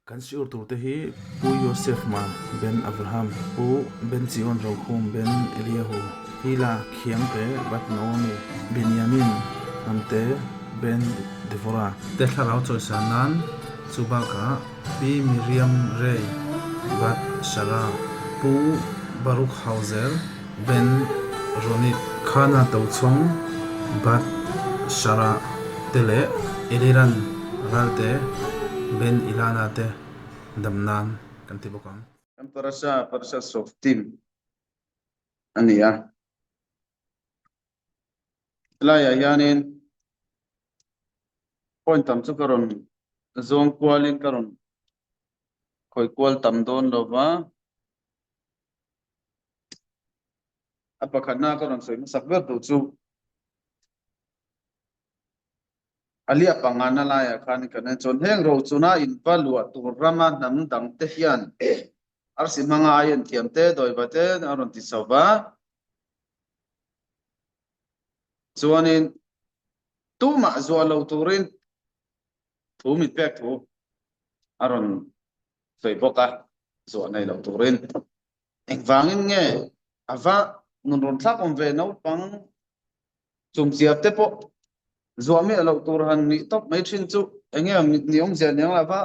Kan siur turte hi Pu Yosef Ma Ben Avraham, Pu Ben Zion Rokhum Ben Eliahu, Hila Khiangte Bat Naomi, Benyamin Hnamte Ben Devorah te thlarau chawisan nan chu bakah Pi Miriam Rei Bat Sarah, Pu Baruch Hauser Ben Ronit, Khana Tochhawng Bat Sarah te leh Eliran Ralte Ben Ilana te dam nan kan ti bawk ang. Kan Parasha, Parasha Shoftim a ni a. Helaiah hianin point tam chu ka rawn zawng kualin ka rawn khawi kual tam dawn lo va. A pakhatna ka rawn sawi hmasak ber duh chu a liah pangana laiah khan kan en chuan heng rochuna inva luah tur rama hnam dang te hian arsi hmanga ai en thiam te dawiva te a rawn ti chho va. Chuanin tumah zuah lo turin thu min pek thu a rawn sawi bawk a, zuah nei lo turin. Engvangin nge a va nun rawn thlak awm ve naupang chumchiar te pawh zuah miah loh tur han nih tawp mai thin chu enge ni awmzia niang la va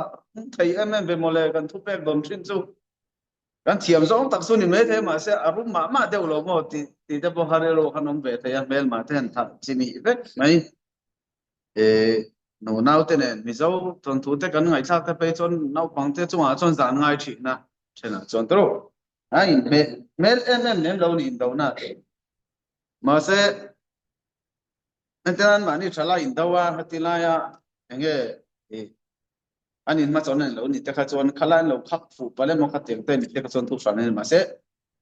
thei em em ve mawle kan thupek dawn thin chu. Kan thiam zawng tak chu ni mai thei mahse a rum mah mah deuh lo maw tih tih te pawh kha rilru khan awm ve thei a, hmelmah te han thah chi nih vek mai. Eh, nu naute nen Mizo thawnthu te kan ngaihthlak te phei chuan naupang te chungah chuan zan ngai thihna thenah chuan tawrh a inhmeh hmel em em lem lo ni indohna mahse hetiang mahni thalai indo a heti laia enge ih an in hmachhawn an lo ni te kha chuan khalai an lo khak fuh palh emaw kha tiang te ni te kha chuan thu hran a ni mahse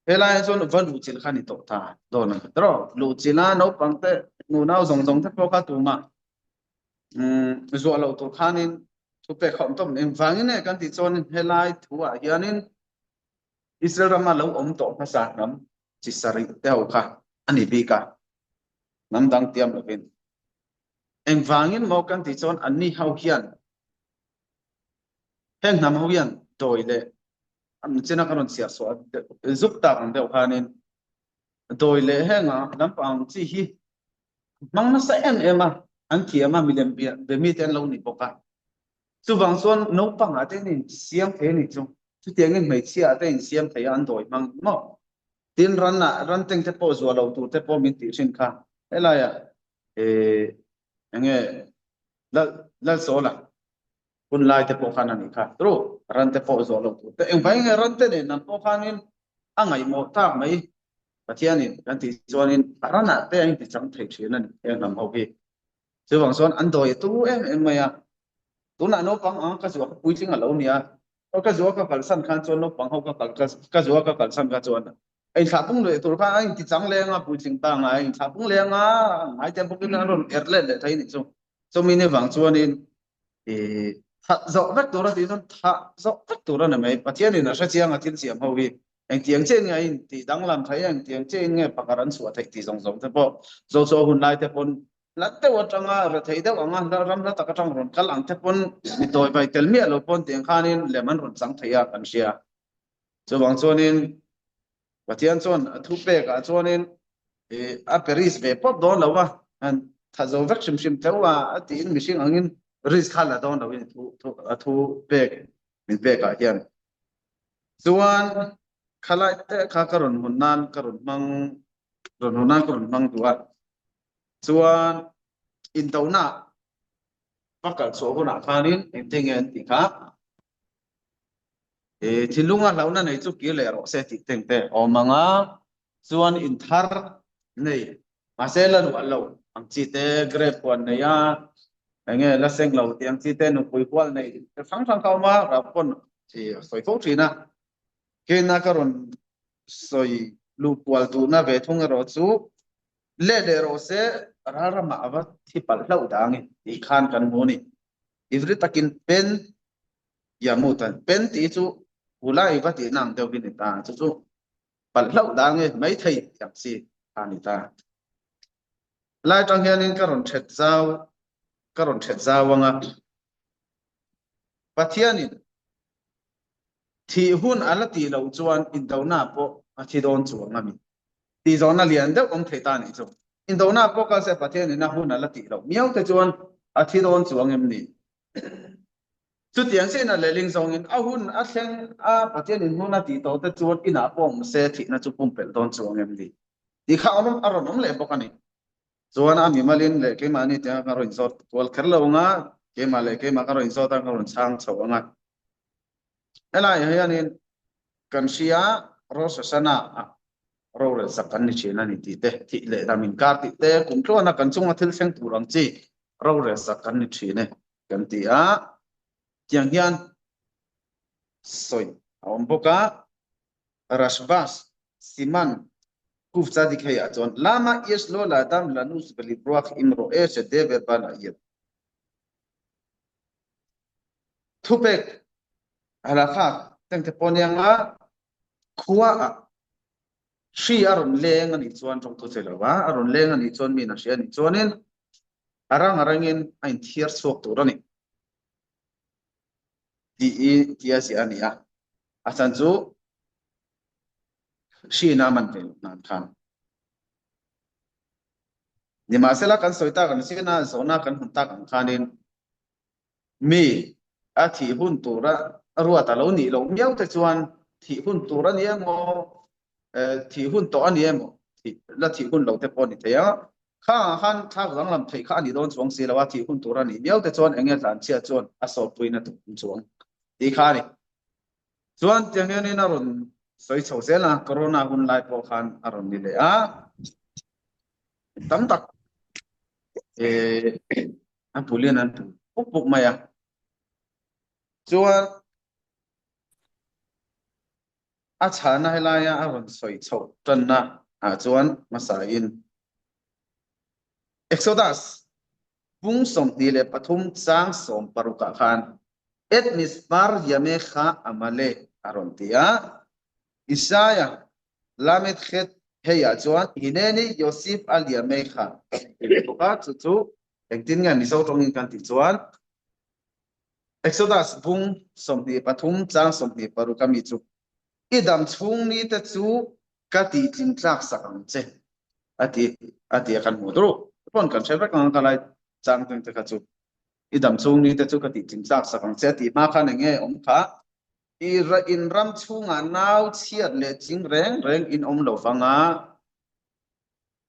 helai ah chuan va luh chilh kha a ni tawh ta dawn a ni tawh luh chilh a naupang te nunau zawng zawng te pawh kha tumah umm zuah loh tur khanin thu pek kha awm tawp engvangin nge kan tih chuan helai thu ah hianin Israel rama lo awm tawh hmasa hnam chi sarih te ho kha a ni bik a hnam dang tiam lovin Engvangin maw kan tih chuan anni ho hian heng hnam ho hian dawi leh an china ka rawn chhiar suah zuk tak ang deuh khanin dawi leh henga lampang chi hi hmang nasa em em a, an thiam a, milem be mite an lo ni bawk a. Chuvang chuan naupangah te an insiam thei a nih chu. Chutiangin hmeichhiaah te insiam thei a an dawi hmang maw? Tin ranah ran teng te pawh zuah lo tur te pawh min tih thin kha helaiah eh enge lal lalsawla hun lai te pawh khan a nih kha tru ran te pawh zuah lo tur te engvai nge ran te nen lam pawh khanin a ngaihmawh tak mai Pathianin kan tih chuanin ranah te a inti chang thei thin a ni heng lam ho hi. Chuvang chuan an dawi tu em em mai a, tunah naupang ang ka zuah kha puitling a lo nia, aw ka zuah ka kalsan khan chuan naupang ho ka kal ka zuah ka kalsan kha chuan a inthlah pung leh tur khan a inti chang leng a, puitling ta ngai a inthlah pung leng a, ngai te bawkin an rawn er let leh thei nih chu. Chumi ni vang chuanin ih thah zawh vek tur a tih chuan thah zawh vek tur a ni mai. Pathianin a hrechiang a thil siam ho hi engtiang chiah nge a intih danglam thei a, engtiang chiah in nge pakhat an chhuah theih tih zawng zawng te pawh Joshua hun lai te pawn Hla deuh atanga rethei deuh anga hla ram hla tak atang rawn kal ang te pawn mi tawi vai tel miah lo pawn tiang khanin lem an rawn chang thei a kan hria. Chuvang chuanin Pathian chuan a thu pek ah chuanin ih a pe risk ve pawp dawn lo a, han tha zo vek hrim hrim teuh a a tiin mihring angin risk kha la dawn lo in thu thu a thu pek min pek ah hian. Chuan khalai te kha ka rawn hun nan ka rawn hmang rawn hun nan ka rawn hmang duh a. Chuan indona va kal chhuah hunah khanin engtin nge an tih kha eh thinlunga hlauhna nei chu kir leh rawh se tih teng te awm ang a, chuan inthar nei mahse la luah lo ang chi te grape huan nei a enge la seng lo tih ang chi te nupui hual nei te hrang hrang kha awm a rau pawn a sawi fo thin a. Keina ka rawn sawi luh kual duhna ve thung erawh chu Leh leh rawh se, ral ramah a va thi palh hlauh dang i tih khan kan hmu a ni. Ivri takin pen Yamut an pen tih chu Hula i va tihna ang deuh hi ni ta, chu chu palh hlauh dang i maithei tih ang chi kha a ni ta. Helai atang hianin ka rawn that zau ka rawn that zau ang a, Pathianin. Thih hun a la tih loh chuan indona pawh a thi dawn chuang a mi? Tih zawhna lian deuh awm thei ta nih chu. Indona pawh kal se Pathianin a hun a la tih loh miau te chuan a thi dawn chuang em ni? Chutiang chiahin a lehling zawngin a hun a thleng a, Pathianin hun a tih tawh te chuan inah pawh awm se thihna chu pumpelh dawn chuang em ni? Tih kha a rawn awm leh bawk a ni. Chuan a mimalin leh keimahni tianga ka rawn inzawt kual kher lo anga, keimah leh keimah ka rawn inzawt a, ka rawn chhang chho anga. Helaiah hianin kan hria Rosh Hashanah ah rorel sak kan ni thin a ni tih te, thih leh dam inkar tih te, kum tluana kan chunga thil thleng tur ang chi rorel sak kan ni thin e kan ti a. Tiang hian sawi a awm bawk a. Rashbas, Siman, Kuf Tzadik hei ah chuan Lama yesh lo la'adam lanus velibruach im ro'eh shedever ba la'ir. Thupek halakha tengte pawh nia nga khua ah hri a rawn leng a nih chuan tawngtu che lo a, a rawn leng a nih chuan mi in a hria a nih chuanin a rang a rangin a inthiar chhuak tur a ni tih i tia ziah a ni a. A chan chu hri na man ve loh nan khan. Nimahsela kan sawi tak ang sin a, zawhna kan hun tak ang khanin mi a thih hun tura ruat a lo nih loh miau te chuan thih hun tur a ni emaw, thih hun tawh a ni emaw, thih la thih hun lo te pawh a ni thei a. Khangah khan thlak danglam theih kha a ni dawn chuang si lo a, thih hun tur a nih miau te chuan eng nge tlanchhia chuan a sawtpuina tur awm chuang tih kha a ni. Chuan tiang hianin a rawn sawi chho zel a, Corona hun lai pawh khan a rawn ni leh a, tam tak an pulian an pu puk puk mai a. Chuan a chhana helaia a rawn sawi chhoh tanna ah chuan hmasain Exodus Pung 23 chang 60 ah khan Et mispar yamecha amalek a rawn ti a. Isaiah Lamed Chet hei ah chuan Hineni Yosif al yamecha a rawn ti leh bawk a, chu chu engtin nge Mizo tawngin kan tih chuan Exodus bung 23 chang 26 a mi chu I dam chhung ni te chu ka tih tling tlak sak ang che a ti a ti a kan hmu dur pawn kan hre vek ang ka lai chang teng te kha chu i dam chhung ni te chu ka tih tling tlak sak ang che a tih hma khan enge awm kha i in ram chhungah nau chhiat leh ching reng reng in awm lo vanga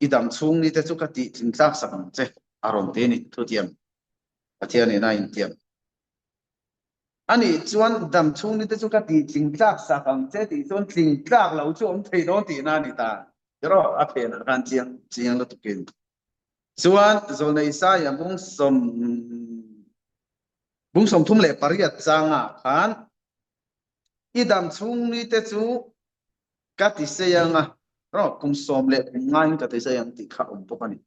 i dam chhung ni te chu ka tih tling tlak sak ang che a rawn ti ni thutiam Pathian in a intiam Anih chuan dam chhung ni te chu ka tih tling tlak sak ang che tih chuan tling tlak lo chu awm thei dawn tihna a ni ta. Erawh a phenah khan chiang chiang lutukin. Chuan Zawlnei Isaia bung sawm bung 38 changah khan i dam chhung ni te chu ka ti sei ang a, rawh kum sawm leh kum ngaiin ka ti sei ang tih kha awm bawk a ni.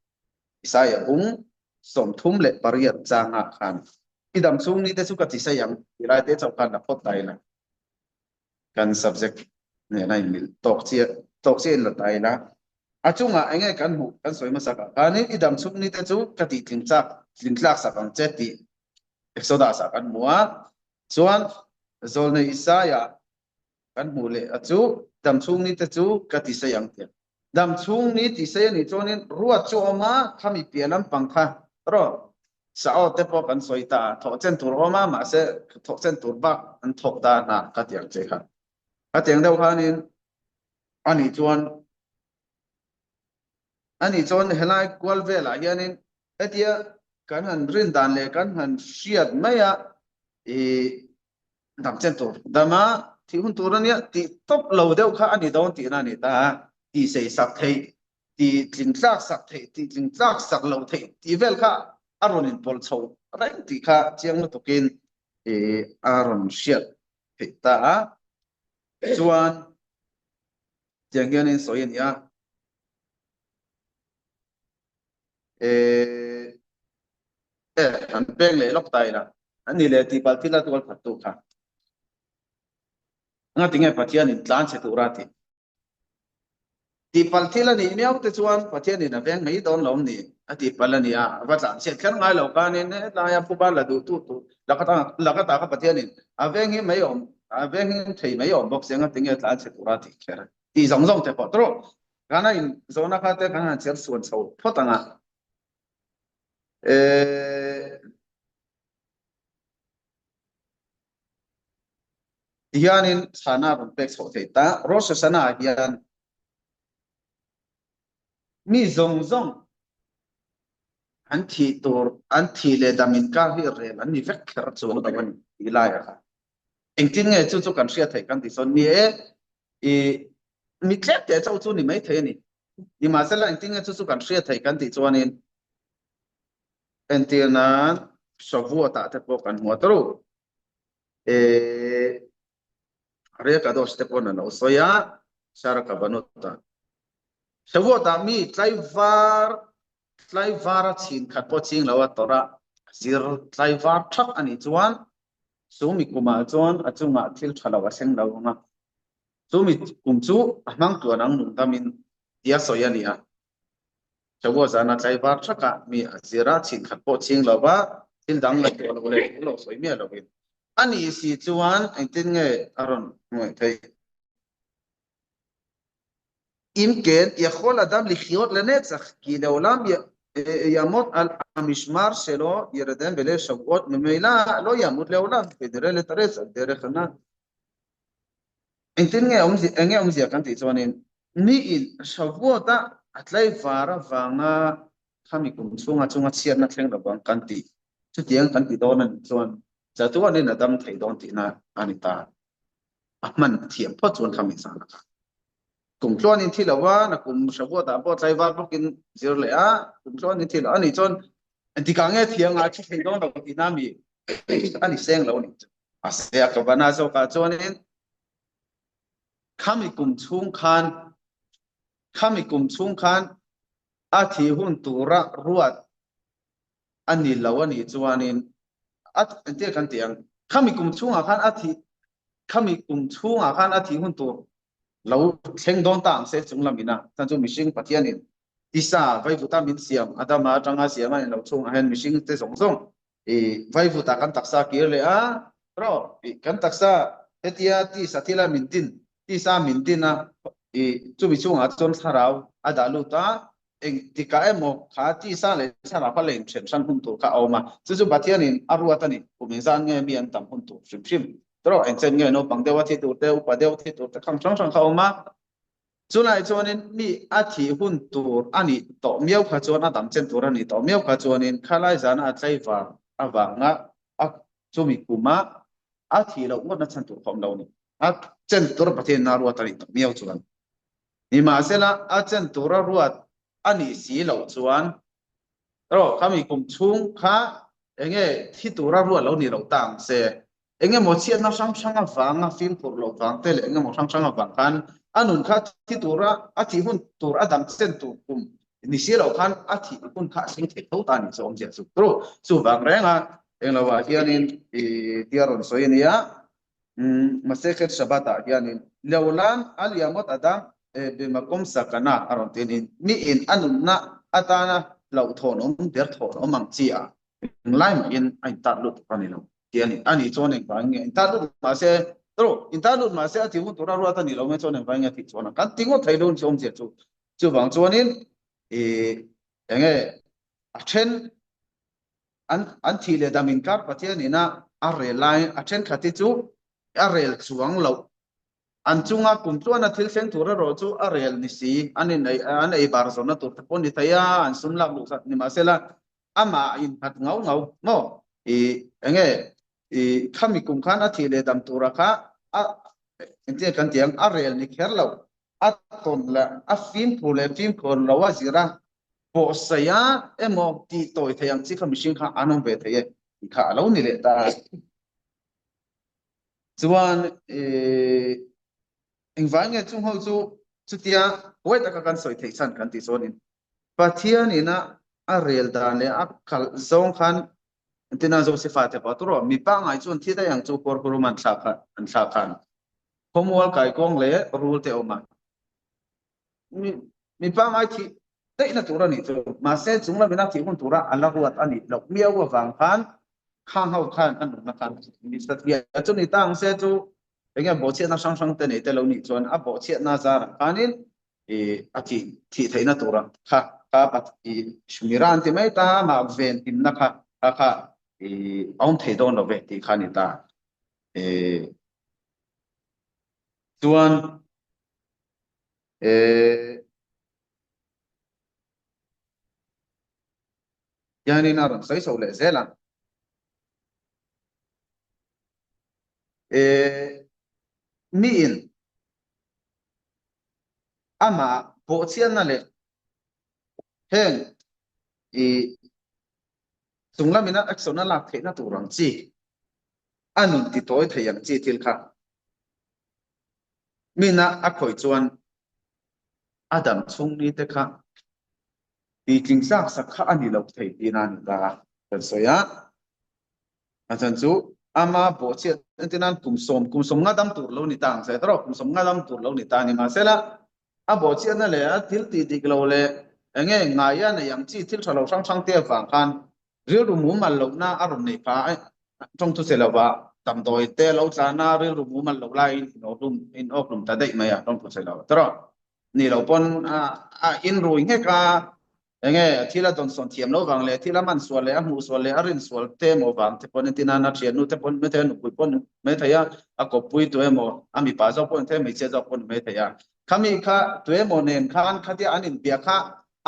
Isaia bung 38 changah khan i dam chhung ni te chu ka ti sei ang ti lai te chauh khan la phawt ta ila. Kan subject nena inmil tawk chiah tawk chiah in la ta ila. A chungah enge kan hmuh kan sawi hmasak ah khanin i dam chhung ni te chu ka tih tling chak tling tlak sak ang che tih Exodus ah kan hmu a. Chuan Zawlnei Isaiah kan hmuh leh a chu dam chhung ni te chu ka ti sei ang tia. Dam chhung ni ti sei a nih chuanin ruat chu a awm a, khami piah lampang kha rawh sa aw te pawh kan sawi ta a, thawh chen tur a awm a, mahse thawh chen tur bak an thawk ta hna ka ti ang che kha. Ka tiang deuh khanin a nih chuan a nih chuan helai kual velah hianin hetia kan han rin dan leh kan han hriat mai a ih dam chen tur dama thih hun tur ania tih tawp lo deuh kha a ni dawn tihna a ni ta a, tih sei sak theih tih tling tlak sak theih tih tling tlak sak loh theih tih vel kha a rawn inpawlh chho reng tih kha chiang lutukin ih a rawn hriat theih ta a, chuan tiang hianin sawi a ni a. Eh, an peng leh lawk ta ila. An ni leh tih palh thil a tual khat tu kha. Nga tinge Pathian in tlan che tura ti. Tih palh thil a nih miau te chuan Pathian in a veng mai dawn lo ni. A tih palh a ni a, va tlan chhiat kher ngai lo khanin helaia phuba la duh tu tur lakata lakata kha Pathian in a veng hi mai awm. A veng thei mai awm bawk sia ngatinge tlan chhe tura tih kher tih zawng zawng te pawh tawh kana in zawhna kha te kan han chhiar suan chho phawt ang a. Tihianin chhana rawn pek chhoh theih ta Rosh Hashanah ah hian mi zawng zawng an thih tur an thih leh dam inkar hi rel an ni vek kher chuang lo a ni tih laiah khan engtin nge chu chu kan hriat theih kan tih chuan ni e i mi tlem teh chauh chu ni mai thei a ni. Nimahsela engtin nge chu chu kan hriat theih kan tih chuanin entir nan Shavuot ah te pawh kan hmu a tawrh e Ariel Kadosh te paw'n a lo sawi a Shara Kavanot ah Shavuot ah mi tlaivar tlaivar a chhin khat pawh ching lo a tawrh a zir tlaivar thak a nih chuan chu mi kumah chuan a chungah thil tha lo a thleng lo ang a Chumi kum chu a hmang tuan ang nungdamin tia sawi a ni a. Shavuot zana tlaivar thakah mi a zir a, chhinkhat pawh ching lo va, thil dang ngaihtuah lo leh thil lo sawi miah lovin a nih si chuan engtin nge a rawn ngaih theih? Im ken yakhol adam likhiot lenetzach ki leolam yamot al hamishmar shelo yiradem beleil shavuot mimela lo yamut leolam kenire letaretz al derech hana. Engtin nge awmzia eng nge awmzia kan tih chuanin miin Shavuot-a a tlaivar avanga khami kum chhunga chunga chhiatna thleng lo vang kan tih chutiang kan ti dawn a nih chuan chatuanin a dam thei dawn tihna a ni ta. A hman thiam phawt chuan khami zan a kha. Kum tluanin thi lo a, na kum Shavuot-ah pawh tlaivar bawkin zir leh a, kum tluanin thi lo a nih chuan engtikah nge thiang a thi thei dawn lo tihna mi a ni seng lo a nih chu. Mahse a kavana zawkah chuanin khami kum chhung khan khami kum chhung khan a thih hun tura ruat a ni lo a nih chuanin a entir kan tih ang khami kum chhungah khan a thih khami kum chhungah khan a thih hun tur lo thleng dawn ta ang se chung lamina chan chu mihring Pathianin tisa vaivuta min siam Adama atanga siam a ni lo chhungah hian mihring te zawng zawng I vaivut ah kan taksa kir leh a, rawh i kan taksa hetia tisa thila min tin, tisa min tin a, i chumi chungah chuan thlarau a dah lut a, engtikah emaw kha tisa leh thlarau kha lei then hran hun tur kha a awm a, chu chu Pathianin a ruat a ni, kum engzat nge mi an tam hun tur hrim hrim, rawh engchen nge naupang deuh a thi tur te, upa deuh thi tur te khang hrang hrang kha a awm a. Chulai chuanin mi a thih hun tur a nih tawh miau kha chuan a dam chen tur a nih tawh miau kha chuanin khalai zana a tlaivar avanga a chumi kuma a thih loh ngawtna chhan tur kha awm lo a ni. A chen tur Pathian a ruat a nih tawh miau chuan. Nimahsela a chen tura ruat a nih si loh chuan erawh khami kum chhung kha enge thi tura ruat lo nih loh ta ang se Eng emaw chhiatna hrang hrang avanga fimkhur loh vang te leh eng emaw hrang hrang avang khan a nun kha thi tura a thih hun tur a dang chen tur kum ni si loh khan a thih hun kha a thleng thei tho ta a ni chu awmzia chu tru. Chuvang renga eng lovah hianin i tia rawn sawi a nia Masechet Shabbat ah hianin Leolam al yamot adam bimakom sakana a rawn ti a ni. Miin a nunna atana hlauhthawn awm derthawn awm ang chi ah Englai mahin a intat lut tur a ni lo tih a ni. A nih chuan engvangin nge intat lut mahse ro intat lut mahse a tih hun tura ruat a ni lo mai chuan engvangin nge a tih chuan a kan ti ngawt thei lo ni chu awmzia chu. Chuvang chuanin ih enge a then an an thih leh dam inkar Pathian ina a rel lai a thenkhat hi chu a rel chuang loh An chunga kum tluana thil thleng tur erawh chu a rel ni si, an in ei an ei bar zawnna tur te pawh ni thei a, an sum lak luh khat ni mahsela amah a innghat ngau ngau maw? I enge i khami kum khan a thih leh dam tura kha a engtin kan ti ang a rel ni kher lo, a tawn leh a fimkhur leh fimkhur lo a zir a, pawhsaih a emaw tih tawi thei ang chi kha mihring kha an awm ve thei e tih kha a lo ni leh ta a. Chuan engvai nge chung ho chu chutia huai taka kan sawi theih chhan kan tih chuanin Pathian ina a rel dan leh a kalh zawng khan tina Josefa te pawh tur aw mi pangngai chuan thi daih ang chu kawrkurum an thlak khan an thlak khan khawmual kaikuang leh rul te awm a mi mi pangngai thih daihna tur a nih chu mahse chung lamina thih hun tura a la ruat a nih loh miau avang khan khang ho khan a nunna khan mi satliah chu ni ta ang se chu. Enge bawhchhiatna hrang hrang te nei te lo nih chuan a bawhchhiatna zarah khanin i a thih thih theihna tura kha kha i Shmira an ti mai ta amah ven himna kha kha kha i a awm thei dawn lo ve tih kha a ni ta. E chuan e hianin a rawn sawi chho leh zel a. E miin amah bawhchhiatna leh heng i chung lamina action a lak theihna tur ang chi a nun ti tawi thei ang chi thil kha mina a khawih chuan a dam chhung ni te kha titling zak sak kha a ni lo thei tihna a ni ta a kan sawi a. A chan chu ama bawhchhiat entirnan kum sawm kum sawm nga dam tur lo ni ta ang se tawrh kum sawm nga dam tur lo ni ta a ni mahsela a bawhchhiatna leh a thil tih dik lo leh enge ngaia nei ang chi thil tha lo hrang hrang te avang khan rilru mumal lohna a rawn nei pha a tawngthu che lova damdawi te lo tlan a rilru mumal loh laiin inawhlum inawkhlum ta daih mai a tawngthu che lo tawrh ni lo pawn a inrui nghek a Enge thil a dawnsawn thiam lo vang leh thil a man sual leh a hmuh sual leh a rin sual te emaw vang te pawn entin a thiannu te pawn mai thei a, nupui pawn mai thei a, a kawppui tu emaw a mipa zawk pawh ni thei a, hmeichhia zawk pawh ni mai thei a. Khami kha tu emaw nen khan khatia an inbiak kha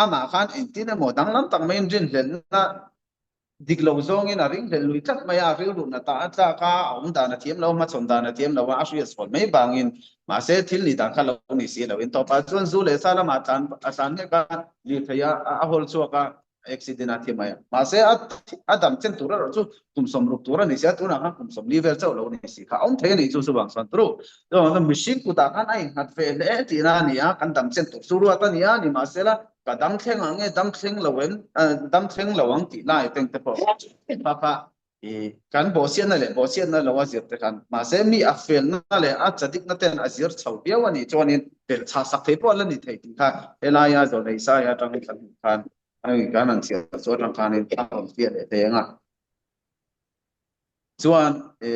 amah khan engtin emaw danglam tak maiin rinhlelhna Dik lo zawngin a ringhlelh lui tlat mai a, rilruhna tah a tlak a, a awm dan a thiam lo, hmachhawn dan a thiam lo a, a hriat sual mai vangin. Mahse, thil ni dan kha lo ni si lo. Intawpah chuan zu leh sa lamah tlan a tlan nghek a, lirthei a a hawl chhuak a, accident a thi mai a. Mahse, a a dam chen tur erawh chu kum 60 tur a ni si a, tunah khan kum 40 vel chauh lo ni si kha a awm thei a ni chu chuvang chuan turu. Chuvang chuan mihring kutah khan a innghat ve hle tihna a ni a, kan dam chen tur chu ruat a ni a, nimahsela, Ka dam thleng ang nge dam thleng lo em dam thleng lo ang tih lai teng te pawh kha kha i kan bawhchhiatna leh bawhchhiatna lo a zir te khan mahse mi a felna leh a chadikna ten a zir chho viau a nih chuanin belh chhah sak thei pawh la ni thei tih kha helaia Zawlei Sai atang kan hmuh khan kan han chhiar chu atang khanin a rawn fiah leh thei ang a chuan i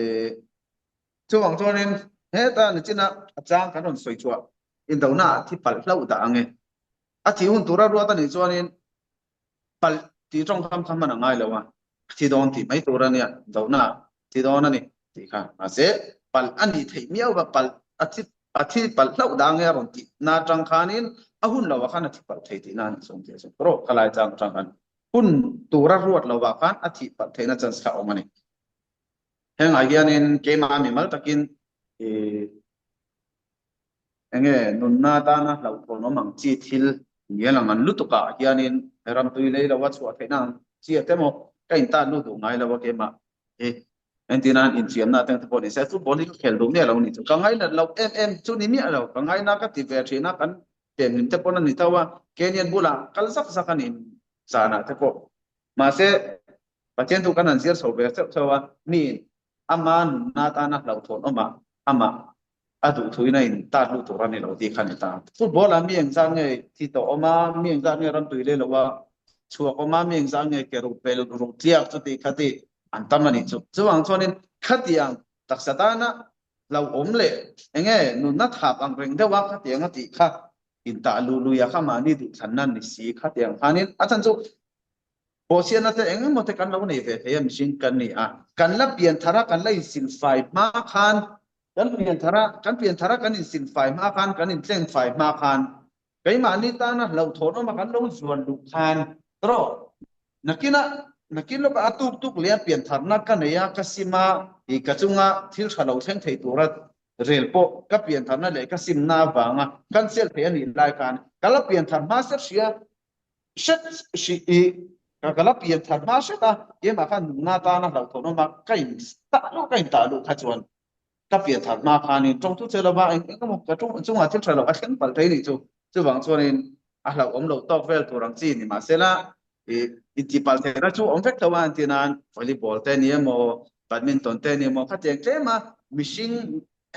chuvang chuanin heta nichina a chang kan rawn sawi chhuah indona ah thi palh hlauh dah ang e. A thih hun tura ruat a nih chuanin palh tih tawngkam kha hman a ngai lo a, a thi dawn tih mai tur a nia, indona ah thi dawn a ni tih kha. Mahse, palh a nih theih miau va, palh a thi a thi palh hlauh dah ang e a rawn tih na atang khanin a hun lovah khan a thi palh thei tihna a ni chuang tih a sawi. Rawh kha lai chang atang khan hun tura ruat lovah khan a thih palh theihna chance kha a awm a ni. Hengah hianin keimah mimal takin ih Enge nunna atana hlauhthawn awm ang chi thil ngial ang an lutuk ah hianin ramtui lei lo a chhuah theihna ang chi a te maw ka intan lut duh ngai lo a keimah hi entirna an infiamna atang te pawh ni se football hi ka khel duh miah lo ni chu ka ngainat loh em em chu ni miah lo ka ngaina ka ti ve thin a kan pianhlim te pawn a ni tho a Kenyan bulah kal zak zak a ni zanah te pawh mahse Pathian thu kan han zir chho ve chauh chauh a miin ama nunna atana hlauhthawn awmah amah a duh thuin a in tat luh tur a ni lo tih kha a ni ta. Football ah mi engzat nge thi tawh awm a, mi engzat nge ramtui leh lo a chhuak awm a, mi engzat nge ke ruh pel ruh tliak chuti khati an tam a nih chu. Chuvang chuanin khatiang taksa tana hlauhawm leh enge nunna thap ang reng deuh a khatiang a tih kha intah luh lui a kha mahni duhthlanna ni si khatiang khanin a chhan chu Bawhchhiatna te eng emaw te kan lo nei ve thei a mihring kan ni a, kan la pian thar a kan la insilfai hma khan kan pian thar a kan pian thar a kan insilfai hma khan kan intlengfai hma khan keimahni tana hlauhthawn awm a kan lo zuan luh khan rawh nakin a nakin lawk a tuk tuk leh a pian tharna ka nei a ka sim a i ka chunga thil tha lo thleng thei tura rel pawh ka pian tharna leh ka simna avanga cancel thei a nih lai khan ka la pian thar hma set hria hret hrih i ka la pian thar hma hret a, keimah khan nunna tana hlauhthawn awm a, ka in tah luh ka in tah luh kha chuan ka pian thar hma khanin tawngthu che lova eng eng emaw ka chungah thil tha lo a thleng palh thei nih chu. Chuvang chuanin a hlauhawm lo tawk vel tur ang chi ni mahsela i intihpalh theihna chu awm vek tho a, entir nan volleyball te ni emaw badminton te ni emaw khatiang tlem a mihring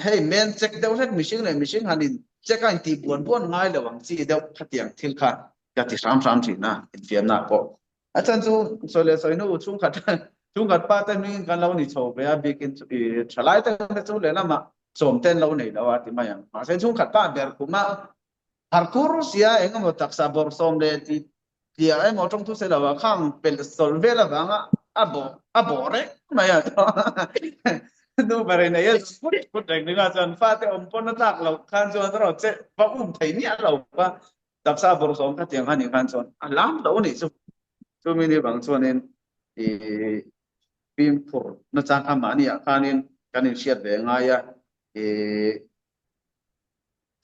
hei men check deuh hlek mihring leh mihring han in check a intih buan buan ngai lo ang chi deuh khatiang thil kha ka ti hram hram thin a infiamna pawh a chan chu sawi leh sawi hnu chhungkhat chhungkhat pa te hmingin kan lo ni chho ve a bikin i thalai te chu lehlamah. Chawm te an lo nei lo a ti mai ang. Mahse chhungkhat pa ber khuma har kur sia eng emaw taksa bawrhsawm leh ti tliah emaw tawng thu se lo a khang pelh sawlh vel avanga a bawh a bawh reng mai a nu berin ei a put put reng ringah chuan fate awm pawn a tlak loh khan chuan erawh che va um thei miah lo kha taksa bawrhsawm kha tiang a nih khan chuan a lam lo a nih chu. Chumi ni vang chuanin ih fimkhur nachang kha mahniah khanin kan inhriat ve ngai a ih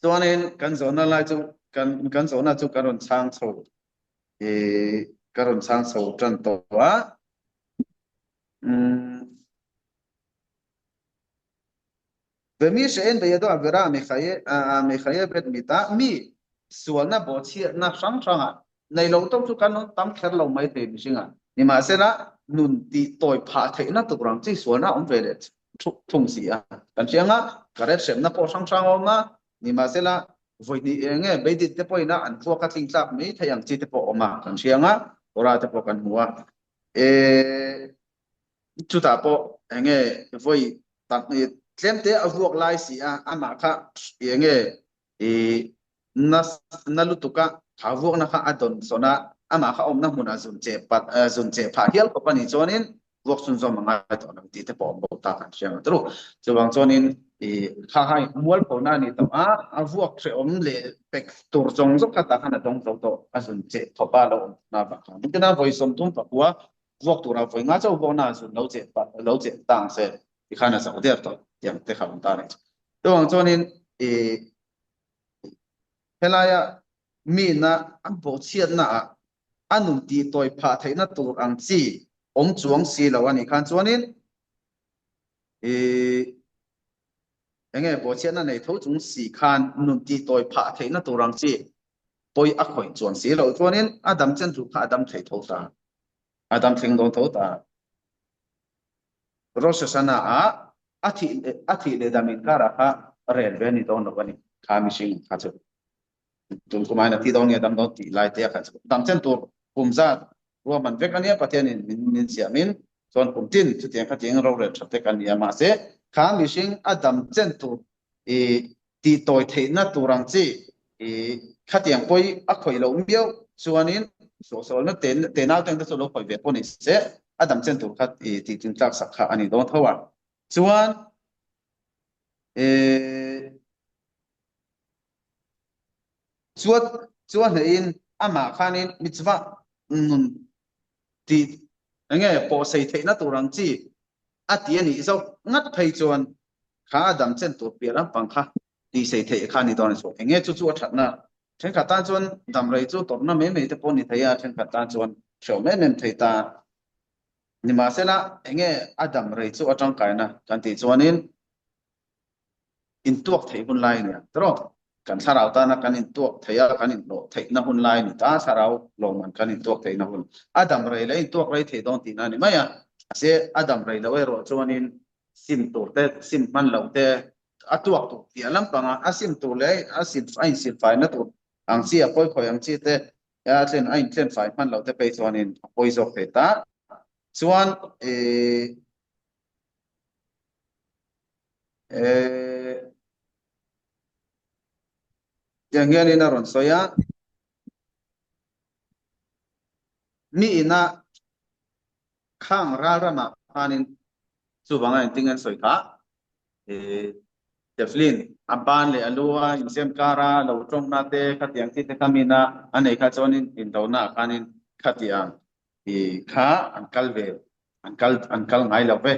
Chuanin kan zawhna lai chu kan kan zawhna chu kan rawn chhang chho ih ka rawn chhang chho tan tawh a. Umm Vemi hrein beia dawh avera Mekhaye bet mita mi sualna bawhchhiatna hrang hrangah nei lo tawk chu kan awm tam kher lo mai thei mihringah. Nimahsela nun tih tawi phah theihna tur ang chi sualna awm ve leh thung si a. Kan hria anga ka ret hremna pawh hrang hrang a awm a, nimahsela vawi hnih eng nge beidin te pawhin a an vuak a tling tlak mai thei ang chi te pawh a awm a, kan hria anga Torah te pawh kan hmu a. E chutah pawh eng nge vawi tak tlem te a vuak lai si a, amah kha eng nge i na na lutuk a, kha vuakna kha a dawn sawn a, amah kha awmna hmunah zun che pat zun che phah hial khawp a nih chuanin vuak chhunzawm a ngai tawh lo tih te pawh awm bo ta kan hria ang turu. Chuvang chuanin i kha hai mualphona a ni tawh a, a vuak hrehawm leh pek tur zawng zawng kha tah khan a dawng zo tawh, a zun che thawp a lo awm na vang khan. Engtin a vawi 35 vuak tura vawi nga chauh vuakna zun lo che pat lo che ta ang se tikhan a zo der tawh tiang te kha awm ta a ni. Chuvang chuanin i Helaia mina an bawhchhiatna ah a nun tih tawi phah theihna tur ang chi awm chuang si lo a nih khan chuanin i enge bawhchhiatna nei tho chung si khan nun tih tawi phah theihna tur ang chi pawi a khawih chuan si loh chuanin a dam chen tur kha a dam thei tho ta, a dam thleng dawn tho ta. Rosh Hashanah ah a thih a thih leh dam inkarah kha rel ve a ni dawn lo a ni. Kha mihring kha chu tun kum aiin a thi dawn nge dam dawn tih lai te a kha chu dam chen tur kum zat ruahman vek a nia Pathianin min min siamin chuan kum tin chutiang khatiang rorel tha te kan ni a mahse kha mihring a dam chen tur i tih tawi theihna tur ang chi i khatiang pawi a khawih loh miau chuanin suahsualna te te nauteng te chu lo khawih ve pawh ni se a dam chen tur kha i tih tling tlak sak kha a ni dawn tho a. Chuan i chuan chuan hneihin amah khanin mitzvah nun tih enge pawhsei theihna tur ang chi a ti a nih zawk ngat phei chuan kha a dam chen tur piah lampang kha tihsei theih kha a ni dawn a chhuak. Enge chu chu a thatna? Thenkhat tan chuan damrei chu tawrhna mai mai te pawh a ni thei a, thenkhat tan chuan hrehawm em em thei ta. Nimahsela enge a damrei chu a tangkaina kan tih chuanin intuak theih hun lai a ni ang tawh. Kan thlarau tana kan intuak theih a, kan inhlawh theihna hun lai a ni ta, thlarau lawmman kan intuak theihna hun. A dam rei leh intuak rei thei dawn tihna a ni mai a. Mahse, a dam rei loh erawh chuanin sim tur te, sim hman loh te, a tuak tur piah lampanga a sim tur leh a sim a insilfaina tur ang chi, a pawi khawi ang chi te, a thlen a inthlen fai hman loh te phei chuanin a pawi zawk thei ta. Chuan, ih. Eh, tiang hianin a rawn sawi a, mi ina khang ral ramah khanin chuvanga engtin an sawi kha eh Teflin a ban leh a lu a insiam kara lo tawngna te khatiang chi te kha mina a nei kha chuanin indona ah khanin khatiang i kha an kal ve an kal an kal ngai lo ve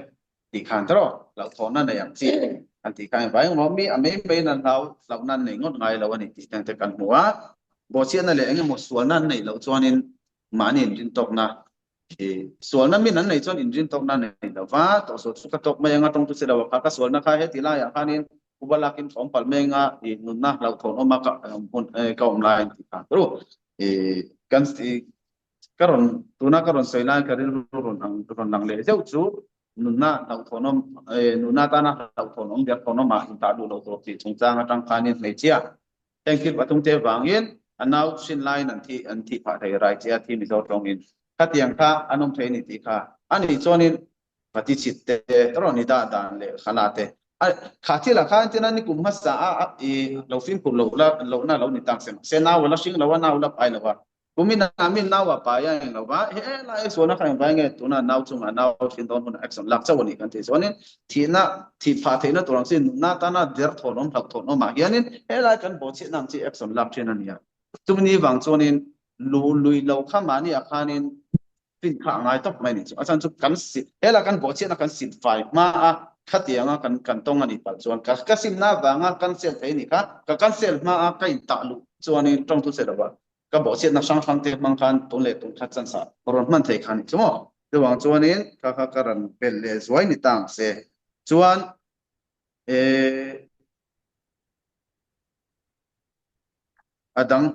tih khan tawh hlauhthawnna nei ang chi an tih kha engvai engmaw mi a mai maiin an hlau hlauhna an nei ngawt ngai lo a ni tih te kan hmu a. Bawhchhiatna leh engemaw sualna an neih loh chuanin mahni inrintawkna i sualna min an neih chuan inrintawkna an nei lo va, tawhsual chu ka tawk mai anga tawngtu si lo a kha ka sualna kha heti laiah khanin upa lakin ka awm palh mai anga i nunna hlauhthawn awma ka awm hun ka awm lai an tih kha tawh i kan Ka rawn, tuna ka rawn sawi lai ka rilru rawn ang rawn lang leh zeuh chu nunna hlauhthawnawm eh nunna atana hlauhthawnawm derthawnawm ah intah duh loh tur tih chungchang atang khanin hmeichhia heng thil pathum te vangin a nau hrin laiin an thi an thih phah thei rai che a thi Mizo tawngin khatiang kha an awm thei a ni tih kha a nih chuanin Vati chhit te rawn i dah dan leh khala te. A kha thil ah khan tina nikum hmasa a i lo fimkhur lo la lohna lo ni tak se mahse nau a la hring lo a, nau la pai lo a. Kumin ah min nau a pai a eng lo va, he lai action a kha engvai nge tuna nau chungah nau hrin dawn hunah action lak chauh a ni kan tih chuanin thihna thih phah theihna tur ang chi nunna tana der thawn awm hlauh thawn awmah hianin helai kan bawhchhiatna ang chi action lak thin a ni a. Chumi ni vang chuanin lu lui lo kha mahni ah khanin fin kha a ngai tawp mai a ni chu. A chhan chu kan sit helai kan bawhchhiatna kan sit fai hma a khatianga kan kan tawng a nih palh chuan ka ka simna avanga cancel thei a nih kha ka cancel hma a ka intah luh chuanin tawngtu che lova ka bawhchhiatna hrang hrang te hmang khan tun leh tun kha chance ah rawn hman thei kha a ni chu maw? Chuvang chuanin kha kha ka rawn belh leh zuai ni ta ang se. Chuan eh a dang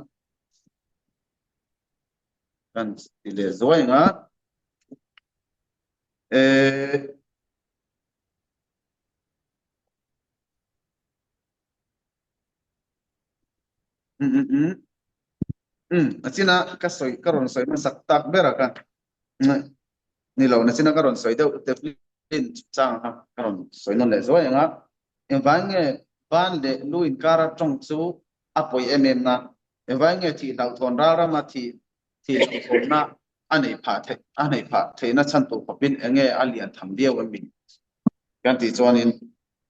kan ti leh zuai ang a eh Um um um. Um, a china ka sawi ka rawn sawi hmasak tak ber a ka ni lo na china ka rawn sawi deuh Devlin chang kha ka rawn sawi nawn leh zuai ang a. Engvang nge van leh lu inkara tawng chu a pawi em em na? Engvang nge thih hlauhthawn ral rama thih thih hlauhthawnna a neih phah theih a neih phah theihna chhan tur khawpin enge a lian tham viau em mi? Kan tih chuanin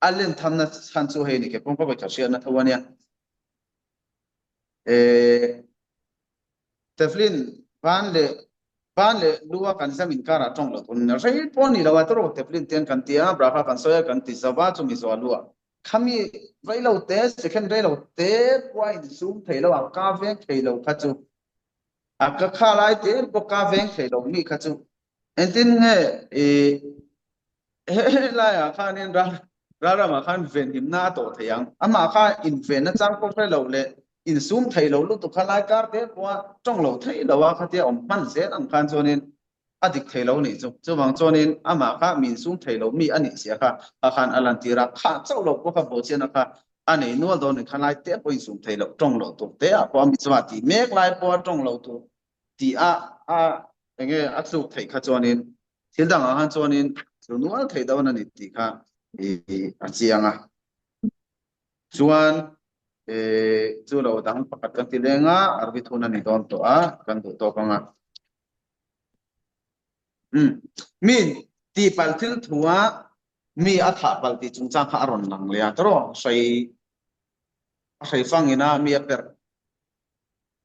A len thamna chhan chu hei ni ke pawng ka vawi khat hriatna tho a nia. Eh, Teflin, van leh van leh lu a kan zam inkarah tawng lo tun rei pawh ni lo a tawrh Teflin ten kan ti a, Braha kan sawi a kan ti zo va chumi zawh lu ah khami rei lo te second rei lo te pawh a insum thei lo a ka veng thei lo kha chu a ka kha lai te pawh ka veng thei lo mi kha chu Engtin nge i helaiah khanin ral ralramah khan venhimna a tawh thei ang? Amah kha invenna chang pawh hre lo leh insum thei lo lutuk kha lai kar te pawha tawng lo thei lo a khatia awm hman zel ang khan chuanin a dik thei lo nih chu. Chuvang chuanin amah kha mi insum thei lo mi a nih zia kha kha khan a lantir a, khah chauh lo pawh kha bawhchiahna kha a nei nual dawn in kha lai te pawh insum thei lo tawng lo tur te ah pawh a mi chungah tih mek lai pawha tawng lo tur tih a a enge a tluk theih kha chuanin thil dangah khan chuanin tlu nual thei dawn a ni tih kha i a chiang a. Chuan chu lo dang pakhat kan ti leng a, arvi thun a ni dawn tawh a, kan duh tawk ang a. Um, mi tihpalh thil thua mi a thah palh tih chungchang kha a rawn lang leh a, tawrh hrei a hrei fangin a mi a perh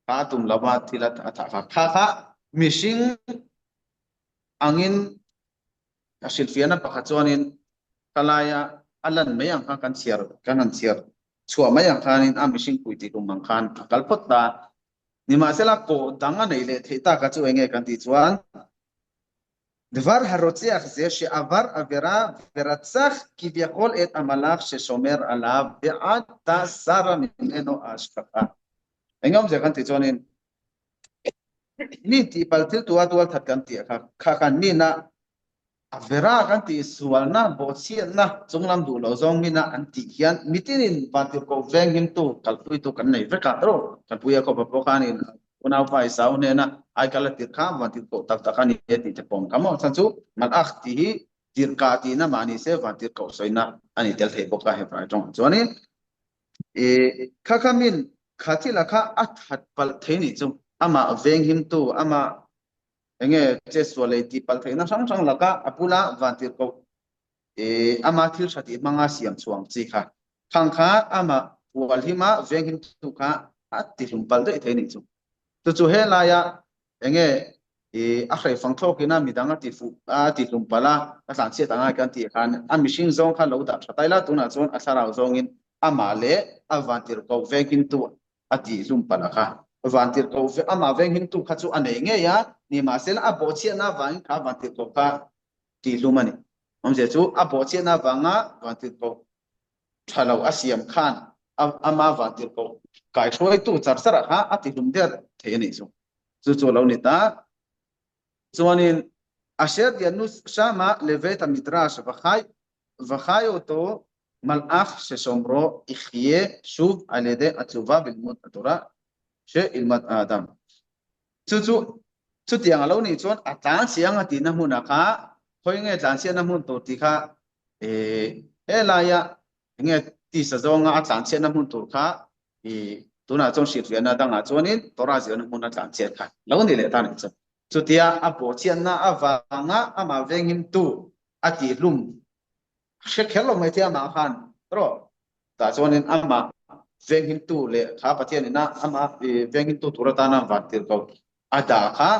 kha a tum lova thil a thah kha. Kha kha mihring angin a hrilhfiahna pakhat chuanin khalaia a lan mai ang kha kan chhiar kan han chhiar chhuah mai ang khanin a mihring pui tih tum ang khan a kal phawt ta. Nimahsela kawh dang a neih leh theih taka chu enge kan tih chuan Dvar harotziach ze she'avar avera veratzach kivyachol et hamalach sheshomer alav ve'ata sara mimeno ha'ashkacha. Eng awmzia kan tih chuanin mi tihpalh thil tua tual that kan tih kha kha khan mina a vera kan tih sualna bawhchhiatna chunglam duh loh zawng mina an tih hian mitinin vantirhkoh venghimtu kalpuitu kan nei vek a ro kalpuia khawpa pawh khanin Unaupa Esau hnena aikal a tirh kha vantirhkoh tak tak a ni e tih te pawm kha maw? Chhan chu Malakh tih hi tirhkah tihna mah ni se vantirhkoh sawina a ni tel thei bawk a Hebrai tawngah chuanin i kha kha min kha thila kha a that palh thei nih chu amah venghimtu amah enge chetsual lei tih palh theihna hrang hrang laka a bula vantirhkoh i ama thil tha tih hmanga siam chhuang chi kha Khang kha amah hualhima venghimtu kha a tihlum palh daih thei nih chu. Chu chu helaia enge i a hreifang thlawkina midang a tifuh a tihlum palh a, a tlanchhiat angai kan tih khan a mihring zawng kha lo dah tha tai la, tunah chuan a thlarau zawngin amah leh a vantirhkoh venghimtu a tihlum palh a kha. Vantirhkoh amah venghimtu kha chu a nei ngei a, nimahsela a bawhchhiatna avangin kha vantirhkoh kha tihlum a ni. Awmzia chu a bawhchhiatna avanga vantirhkoh tha lo a siam khan ama vantirhkoh kaihruaitu char char ah kha a tihlum der thei a nih chu. Chu chu a lo ni ta. Chuanin Asher Dianu Shama Levet Midrash Vachai Vachai Oto Malach Sheshomro Ichye Shuv Al Yedei Atzuva Vilmud HaTorah She Ilmad Adam. Chu chu chutiang a lo nih chuan a tlanchhiang a tihna hmunah kha khawi nge tlanchhiatna hmun tur tih kha he laia. Enge tisa zawnga a tlanchhiatna hmun tur kha i tunah chuan hrilhfiahna dangah chuanin Torah zirna hmun a tlanchhiat kha lo ni leh ta nih chu. Chutia a bawhchhiatna avanga amah venghimtu a tihhlum hre kher lo mai thei amah khan rawh. Tah chuanin amah venghimtu leh kha Pathian ina amah venghimtu tur atana vantirhkoh a dah kha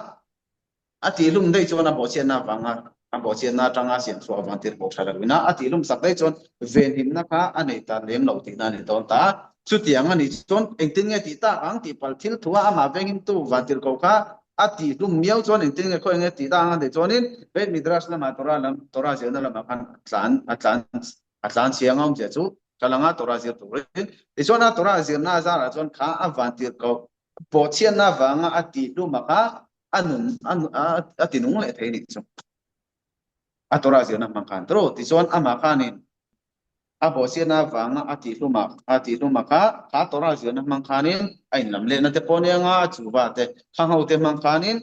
A tihlum daih chuan a bawhchhiatna avanga a bawhchhiatna atanga siam chhuah avang tir pawh tha loin a, a tihlum sak daih chuan venhimna kha a nei ta lem lo tihna a ni dawn ta. Chutiang a nih chuan engtin nge tih tak ang tih palh thil thua amah venghimtu vantirhkoh kha a tihlum miau chuan engtin nge khawi nge tih tak ang a tih chuanin Beit Midrash lamah Torah lam Torah zirna lamah khan a tlan a tlan a tlan chiang a awmzia chu kal anga Torah zir turin. Tichuan a Torah zirna a zarah chuan kha a vantirhkoh bawhchhiatna avanga a tihlum a kha a nun a ti nung leh thei nih chu a Torah zirna hmang khan tawh tichuan amah khanin a bawhchhiatna avanga a tihhlum a a tihhlum a kha kha Torah zirna hmang khanin a inlam lehna te pawh nia nga chuva te khang ho te hmang khanin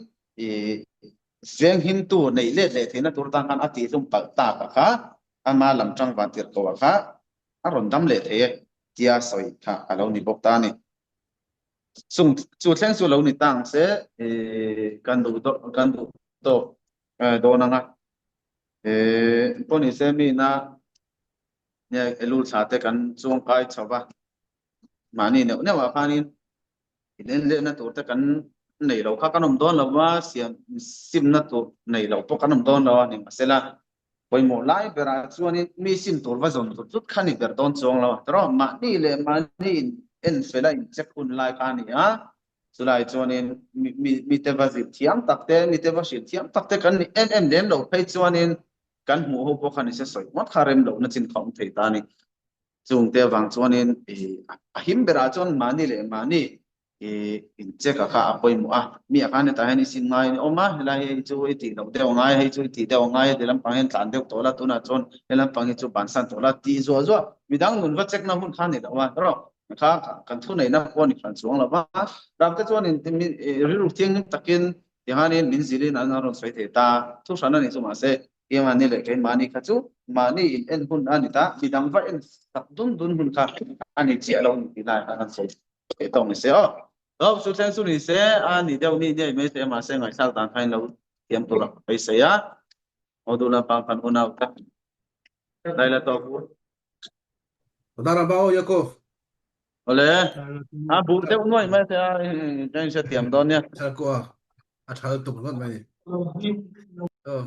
i venghimtu neih let leh theihna tur tan khan a tihhlum palh tak a kha ama lam tang van tirh ko a kha a rawn dam leh thei e tia sawi kha a lo ni bawk ta a ni. Chung chu thleng chu lo ni ta ang se kan duh kan duh tawk dawn anga pawh ni se mi na Elul thla te kan chuang kai chho va mahni neuh neuh ah khanin in en lehna tur te kan nei lo kha kan awm dawn lo va siam simna tur nei lo pawh kan awm dawn lo a ni mahsela Pawimawh lai berah chuanin mi sim tur va zawn tut tut kha ni ber dawn chuang lo a tawrh a, mahni leh mahni in en fel a in check hun lai kha a ni a, chulai chuanin mite va zir thiam tak te, mite va hrilh thiam tak te kan ni em em lem lo phei chuanin kan hmuh ho pawh kha ni se sawi ngawt kha rem lohna chin kha awm thei ta a ni. Chungte avang chuanin a him berah chuan mahni leh mahni i in check a kha a pawimawh a, mi a khan hetah hian i sim ngai a awm a, helai hi chu i tih loh deuh a ngai a, hei chu i tih deuh a ngai a, ti lampang hian tlan deuh tawh la, tunah chuan he lampang hi chu bansan tawh la tih zuah zuah midang nun va check na hun kha a ni lo a, erawh kha kan thuneihna pawh a ni hran chuang lo va, ram te chuan in rilru thianghlim takin tihianin min zilhin an rawn sawi thei ta, thu hran a ni chu mahse keimahni leh keimahni kha chu mahni in en hun a ni ta, midang va en sak dun dun hun kha a ni chiah lo ni tih lai kha kan sawi. Theih tawk ni se aw. Lo chu thleng chu ni se a ni deuh ni nei mai se mahse ngaihthlak dan kha in lo thiam tur a beisei a. Aw duh lampang kan unau te. Laila tawk u. Toda raba aw Yakov. Ole. A bu deuh nuai mai se a ka in hre thiam dawn nia. Thal ko a. A thal tuk ngawt mai. Oh.